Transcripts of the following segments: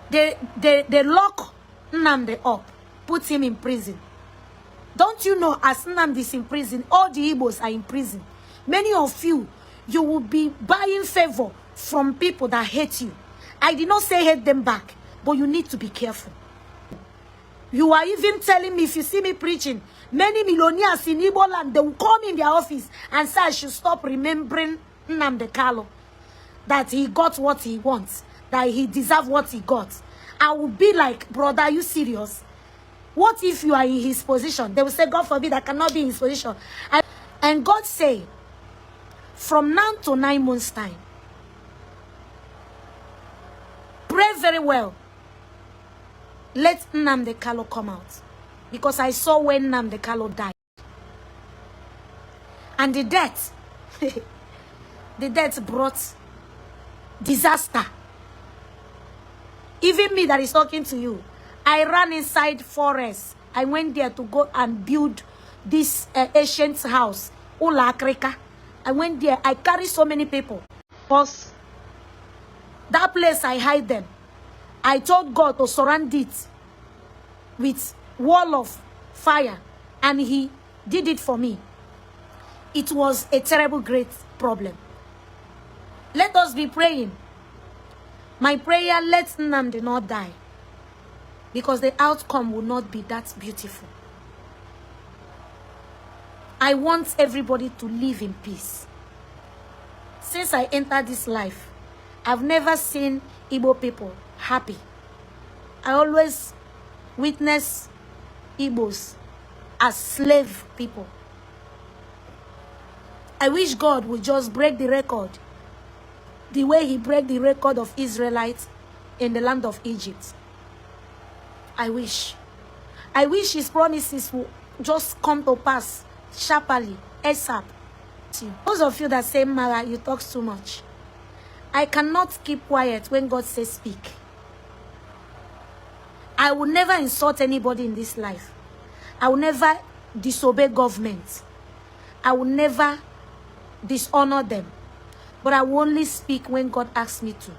They lock Nnamdi up, put him in prison. Don't you know, as Nnamdi is in prison, all the Igbos are in prison? Many of you, you will be buying favor from people that hate you. I did not say hate them back, but you need to be careful. You are even telling me, if you see me preaching, many millionaires in Igbo land, they will come in their office and say I should stop remembering Nnamdi Kanu, that he got what he wants, that he deserved what he got. I will be like, "Brother, are you serious? What if you are in his position?" They will say, "God forbid, I cannot be in his position." And God say, from now to 9 months' time, pray very well. Let Nnamdi Kanu come out. Because I saw when Nnamdi Kanu died. And the death brought disaster. Even me that is talking to you, I ran inside forest. I went there to go and build this ancient house, Ụlọ Akịrịka. I went there. I carry so many people. Because that place, I hide them. I told God to surround it with wall of fire, and he did it for me. It was a terrible, great problem. Let us be praying. My prayer, let Nnamdi not die, because the outcome will not be that beautiful. I want everybody to live in peace. Since I entered this life, I've never seen Igbo people happy. I always witness Igbos as slave people. I wish God would just break the record the way he break the record of Israelites in the land of Egypt. I wish. I wish his promises will just come to pass sharply, ASAP. Those of you that say, "Mara, you talk too much." I cannot keep quiet when God says speak. I will never insult anybody in this life. I will never disobey government. I will never dishonor them. But I will only speak when God asks me to.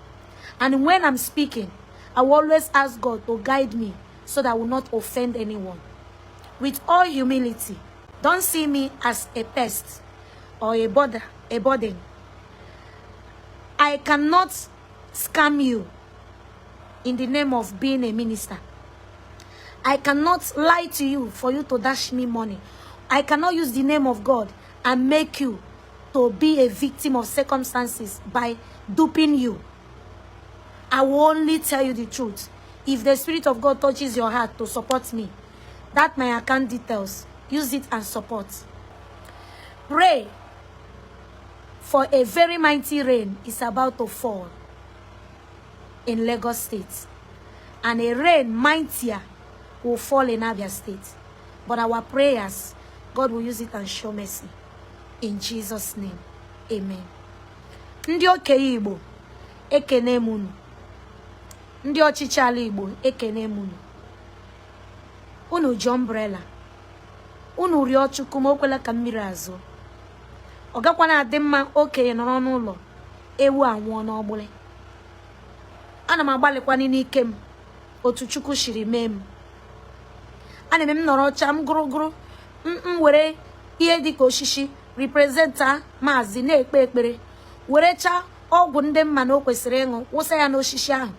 And when I'm speaking, I will always ask God to guide me so that I will not offend anyone. With all humility, don't see me as a pest or a bother, a burden. I cannot scam you in the name of being a minister. I cannot lie to you for you to dash me money. I cannot use the name of God and make you to be a victim of circumstances by duping you. I will only tell you the truth. If the Spirit of God touches your heart to support me, that my account details, use it and support. Pray for a very mighty rain is about to fall in Lagos State. And a rain mightier will fall in Abia State. But our prayers, God will use it and show mercy. In Jesus' name, amen. Ndị okenye Igbo, ekene m unu. Ndị ọchịchị ala Igbo, ekene m unu. Unu ji umbrella. Unu rịọ Chukwu ma o kwela ka mmiri azụ. Ọ gakwana adị mma okenye nọrọ n'ụlọ, ewu anwụọ n'ọgbụlị. Ana m agbalịkwana n'ike m otu Chukwu shiri mee m. Ana m nọrọ ọcha m gụrụgụrụ m were ihe dịka osisi representa maazị na-ekpe ekpere, werechaa ọgwụ ndị mma na o kwesịrị ịṅụ, wụsa ya n'osisi ahụ,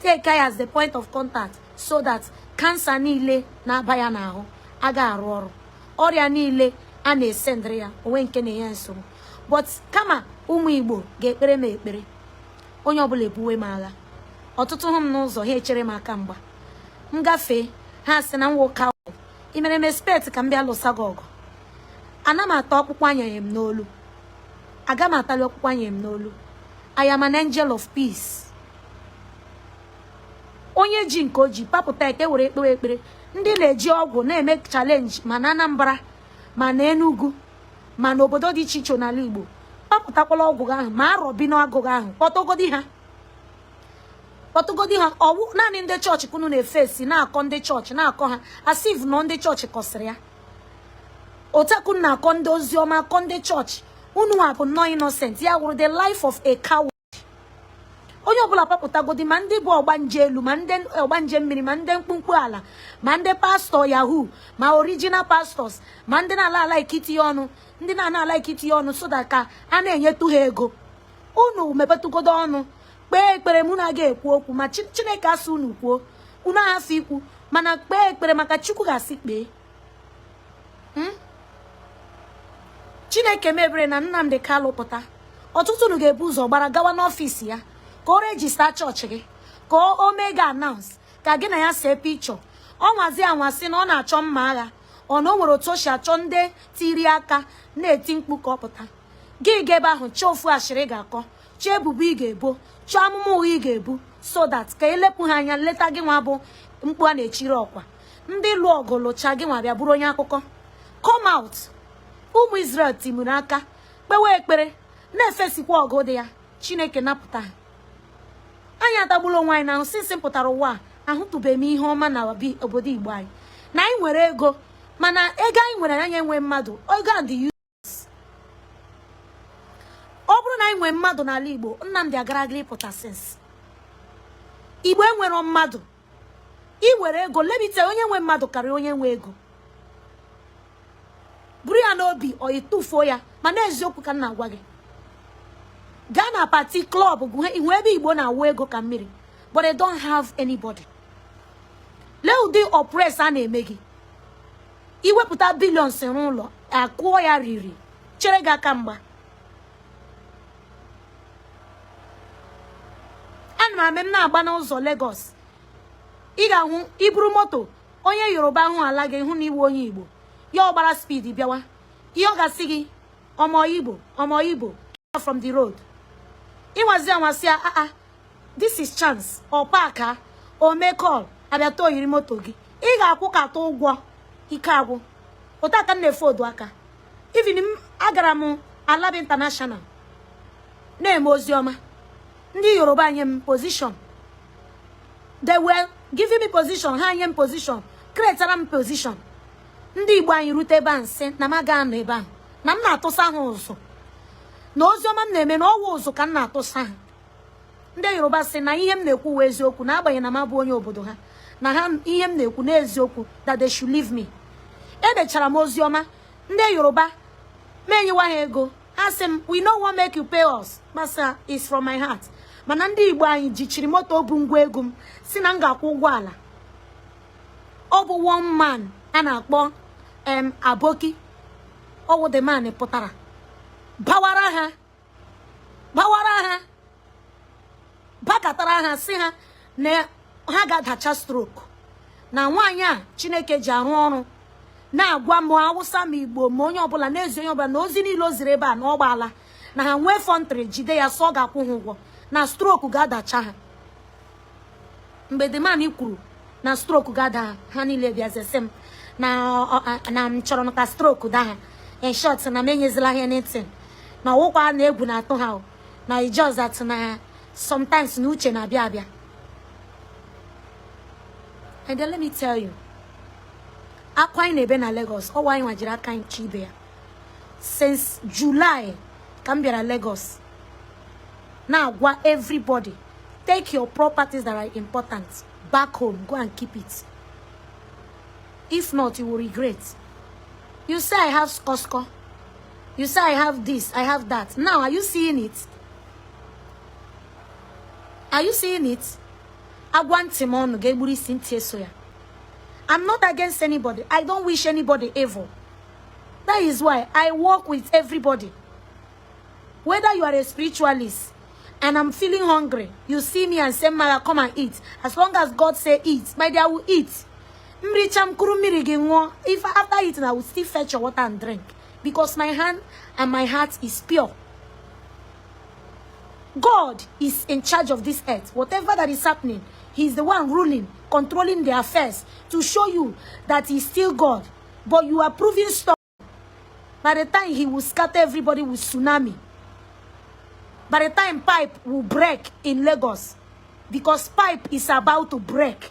take ya as the point of contact so that cancer niile na-aba ya n'ahụ aga arụ ọrụ, ọrịa niile a na-esendịrị ya onwe nke na-enye ya nsogbu. But kama ụmụ Igbo ga-ekpere m ekpere, onye ọbụla ebuwe m agha. Ọtụtụ hụ m n'ụzọ, ha echere m aka mgba m gafee, ha sị na m nwoke ahụ ị mere m expect ka m bịa lụsa gị ọgụ. Ana m ata ọkpụkpụ anyanye m n'olu, aga m atali ọkpụkpụ anyanye m n'olu. I am an angel of peace. Onye ji nke o ji papụta eke were ekpewe ekpere. Ndị na-eji ọgwụ na-eme challenge ma na Anambra, ma na Enugu, ma n'obodo dị iche iche n'ala Igbo, papụtakwala ọgwụ gị ahụ, ma arọbi n'agụgụ ahụ, kpọtụgodi ha, kpọtụgodi ha. Ọwụ naanị ndị chọọchị kunu na-efesi na-akọ ndị chọọchị, na-akọ ha as if nọ ndị chọọchị kọsịrị ya. Otakun na-akọ ndị ozi ọma, akọ ndị chọọchị. Unu nwa bụ nnọọ innocent, ya wụrụ the life of a coward. Onye ọbụla na-eme ihe ọjọọ, Onye ọbụla papụtagodi, ma ndị bụ ọgbanje elu, ma ndị ọgbanje mmiri, ma ndị mkpumkpu ala, ma ndị pastọ yahoo, ma original pastors, ma ndị na-ala ala itinye ọnụ, ndị na-ana ala itinye ọnụ so that ka a na-enyetụ ha ego. Unu mepetụgodo ọnụ kpee ekpere. Mụ na aga ekwu okwu, ma Chineke asị unu kwuo, unu ahafụ ikwu, mana kpee ekpere maka Chukwu ga-asị kpee. Chineke mebere na Nnamdi Kanu pụta, ọtụtụ unu ga-ebu ụzọ gbara gawa n'ọfịs ya ka o register chọọchị gị, ka o mee gị announce, ka gị na ya see picture. Ọ nwazi anwasị na ọ na-achọ mma agha, ọ na o nwere otu o si achọ ndị tiri aka na-eti mkpu ka ọ pụta. Gị ga ebe ahụ chọọ ofu ashịrị ga-akọ, chọọ ebubo ị ga-ebo, chọọ amụma ụgha ị ga-ebu, so that ka elepụ ha anya leta gị nwa bụ mkpu a na-echiri ọkwa. Ndị lụọ ọgụ lụcha, gị nwa bịa bụrụ onye akụkọ. Come out. Ụmụ Israel timuru aka kpewe ekpere, na-efesikwa ọgụ dị ya. Chineke napụta ha. Anyị atagburu onwe anyị n'ahụ. Since pụtara ụwa a, ahụtụbeghị m ihe ọma na obodo Igbo anyị. Na anyị nwere ego, mana ego anyị nwere, anyị enwe mmadụ. Ego a dị useless. Ọ bụrụ na anyị nwee mmadụ n'ala Igbo, Nnamdi agaraga ịpụta since. Igbo enwero mmadụ. Iwere ego lebite, onye nwe mmadụ karịa onye nwe ego. Buru ya n'obi, ọ ịtụfuo ya. Mana eziokwu ka m na-agwa gị, gaa na party, club, ihu ebe Igbo na-awụ ego ka mmiri, but they don't have anybody. Lee ụdị oppress a na-eme gị. Iwepụta billions n'ụlọ akụọ ya riri chere gị aka mgba. Ana m ame m na-agba n'ụzọ Lagos, ị ga-ahụ iburu moto onye Yoruba hụ ala gị, hụ na iwu onye Igbo ya, ọ gbara speed bịawa. Ihe ọ ga-asị gị, "Ọmọ Igbo, ọmọ Igbo, from the road." Ịnwazi anwasị ya, "Ah, this is chance." Ọ park, o mee call, abịa oyiri moto gị. Ị ga-akwụ ka atụ ụgwọ ike agwụ. Ụta aka m na-efe odu aka. Even m agara m Alaba International na-eme ozi ọma, ndị Yoruba nye m position. They were giving me position. Ha nye m position, creatara m position. Ndị Igbo anyị rute ebe a, nsị na m aga anọ ebe ahụ, na m na-atụsa ha ụzụ na ozi ọma m na-eme, na ọwa ụzụ ka m na-atụsa ha. Ndị Yoruba sị na ihe m na-ekwu wee eziokwu, na agbanyeghị na m abụ onye obodo ha, na ha ihe m na-ekwu n'eziokwu, that they should leave me. Edechara m ozi ọma ndị Yoruba ma enyewa ha ego. Ha sị m, "We no wan make you pay us." Masa is from my heart. Mana ndị Igbo anyị jichiri moto bụ ngwa ego m, si na m ga-akwụ ụgwọ ala. Ọ bụ one man a na-akpọ em aboki, ọwụ the man pụtara bawara ha, bawara ha, bakatara ha, si ha na ha ga-adacha stroke, na nwaanyị a Chineke ji arụ ọrụ na-agwa m Awụsa, ma Igbo, ma onye ọbụla, na-ezi onye ọbụla na ozi niile o ziri ebe a na ọ gbaala, na ha nwee fọntrị jide ya, sọ ọ ga-akwụ ha ụgwọ, na stroke ga-adacha ha. Mgbe the man kwuru na stroke ga-ada ha, ha niile bịazi sị m na m chọrọ ka stroke daa ha. In short, na m enyezila ha anything, na ọwụkwa na egwu na-atụ ha, na just that na sometimes na uche na-abịa abịa. And then let me tell you, akwa anyị na-ebe na Lagos, ọwa anyị nwajiri aka anyị chi ibe ya. Since July ka m bịara Lagos na-agwa everybody, take your properties that are important back home, go and keep it. If not, you will regret. You say I have skosko, you say I have this, I have that. Now, are you seeing it? Are you seeing it? Agwa ntị m ọnụ ga-egburu isi ntị eso ya. I'm not against anybody. I don't wish anybody evil. That is why I work with everybody. Whether you are a spiritualist and I'm feeling hungry, you see me and say, "Mara, come and eat." As long as God say eat, my dear, I will eat. Mricha m kuru mmiri gị ṅụọ. If after eating, I will still fetch your water and drink. Because my hand and my heart is pure. God is in charge of this earth. Whatever that is happening, He's the one ruling, controlling the affairs to show you that He's still God. But you are proving stubborn. By the time He will scatter everybody with tsunami, by the time pipe will break in Lagos, because pipe is about to break.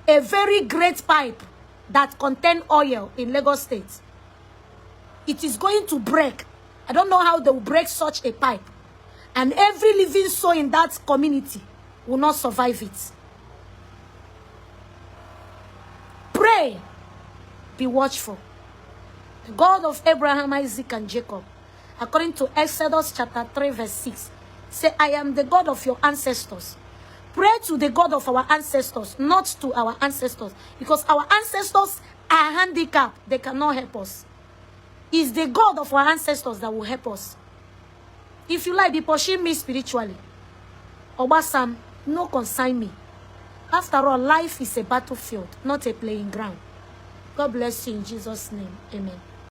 A very great pipe that contain oil in Lagos State. It is going to break. I don't know how they will break such a pipe. And every living soul in that community will not survive it. Pray. Be watchful. The God of Abraham, Isaac, and Jacob, according to Exodus chapter 3, verse 6, say, "I am the God of your ancestors." Pray to the God of our ancestors, not to our ancestors, because our ancestors are handicapped. They cannot help us. It's the God of our ancestors that will help us. If you like, be pushing me spiritually. Obasam, no concern me. After all, life is a battlefield, not a playing ground. God bless you in Jesus' name. Amen.